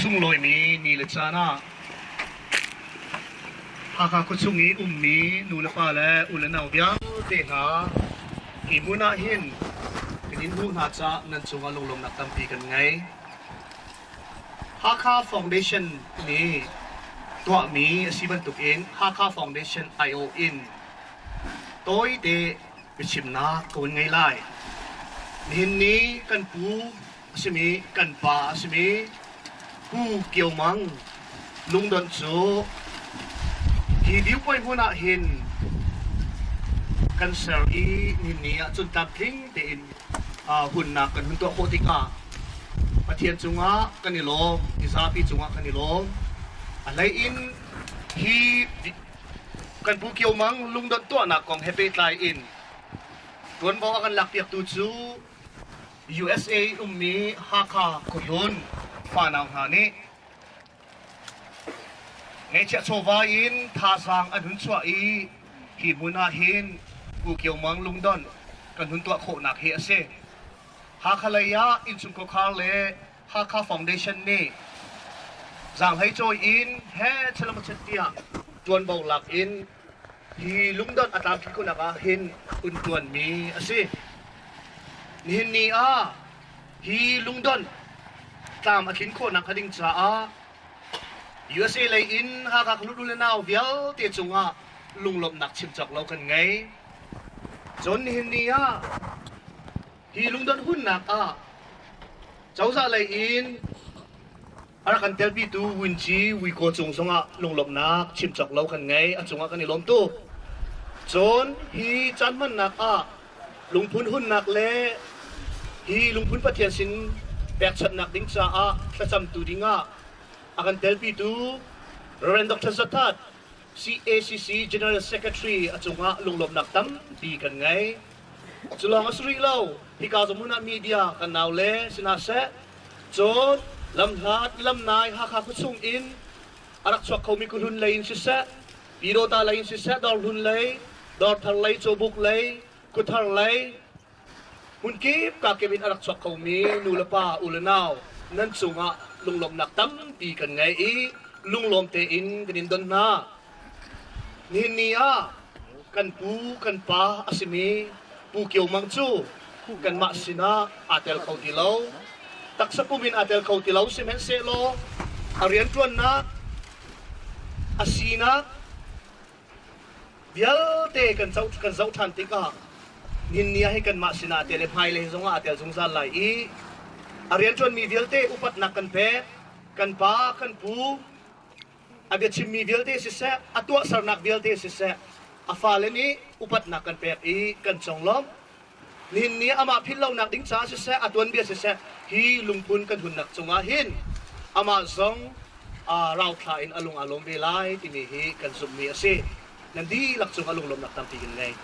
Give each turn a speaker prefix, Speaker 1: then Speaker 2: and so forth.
Speaker 1: Sunglawi ni le caan ah Hakha khuachung i ummi nulepa le u le nau vialte hna hi hmun ah hin kan in hmuh hna caah nan cungah lunglawmhnak tampi kan ngei. Hakha Foundation nih tuahmi a si bantukin Hakha Foundation aiawh in tawite biachimnak ka hun ngei lai. Nihin ni kan pu a simi kan pa a simi Pu Kio Mang lungdonh cu hi viewpoint hmun ah hin kan ser i nihin ni ah cun tlamtling tein hunnak kan hun tuah khawh tikah Pathian cungah kan i lawm, mizapi cungah kan i lawm. A hlei in hi kan Pu Kio Mang lungdonh tuahnak kong he pehtlai in ṭuanvo a kan lakpiaktu cu USA ummi Hakha khuahlun fanau hna nih ngeihchiah chawva in thazaang an hun chuah i hi hmun ah hin Pu Kio Mang lungdonh kan hun tuah khawhnak hi a si. Hakha lei ah innchung khuakhar le Hakha Foundation nih zaanghlei cawi in he chalamachet tiah ṭuanvo lak in hi lungdonh a tlamtling khawhnak ah hin hun ṭuanmi a si. Nihin ni ah hi lungdonh tlam a tlin khawhnak hnga ding caah USA lei in Hakha khualut u le nau vialte cungah lunglawmhnak chim cawk lo kan ngei. Cun nihin ni ah hi lungdonh hunnak ah cozah lei in A rak kan telpitu Winci Wiko cung zongah lunglawmhnak chim cawk lo kan ngei. A cungah kan i lawm tuk. Cun hi caan hmannak ah lungphun hunnak le hi lungphun Pathian sin pekchanhnak ding caah thlacamtu dingah a kan telpitu Rev. Dr. Zathat, CACC General Secretary a cungah lunglawmhnak tampi kan ngei. Cu lawng a si rih lo. Hika zong ah media kan nau le si hna seh, Cun lamhlat lamnai Hakha khuachung in a rak chuak khomi khuahlun lei in siseh, Pyidawta lei in siseh, Dawrhlun lei, Dawrthar lei, Cawbuk lei, Khuathar lei, hmunkip kakip in a rak chuak khomi nu le pa, u le nau nan cungah lunglawmhnak tampi kan ngei i lunglawm tein kan in don hna. Nihin ni ah kan pu kan pa a simi Pu Kio Mang cu kanmah sinah aa tel kho ti lo. Taksa pum in aa tel kho ti lo sihmanhsehlaw a rianṭuannak, a sinak vialte kan kan zoh ṭhan tikah nihin ni ah hi kanmah sinah aa tel i hmailei zongah aa tel zungzal lai i a rianṭuanmi vialte upatnak kan pek. Kan pa, kan pu, A biachimmi vialte siseh, a tuahsernak vialte siseh, a fale nih upatnak kan pek i kan conglawmh. Nihin ni amah philh lonak ding caah siseh, a tuanbia siseh, hi lungphun kan hunnak cungah hin amah zong rauthla in a lung aa lawm ve lai timi hi kan zumhmi a si. Nan dihlak cungah lunglawmhnak tampi kan ngei.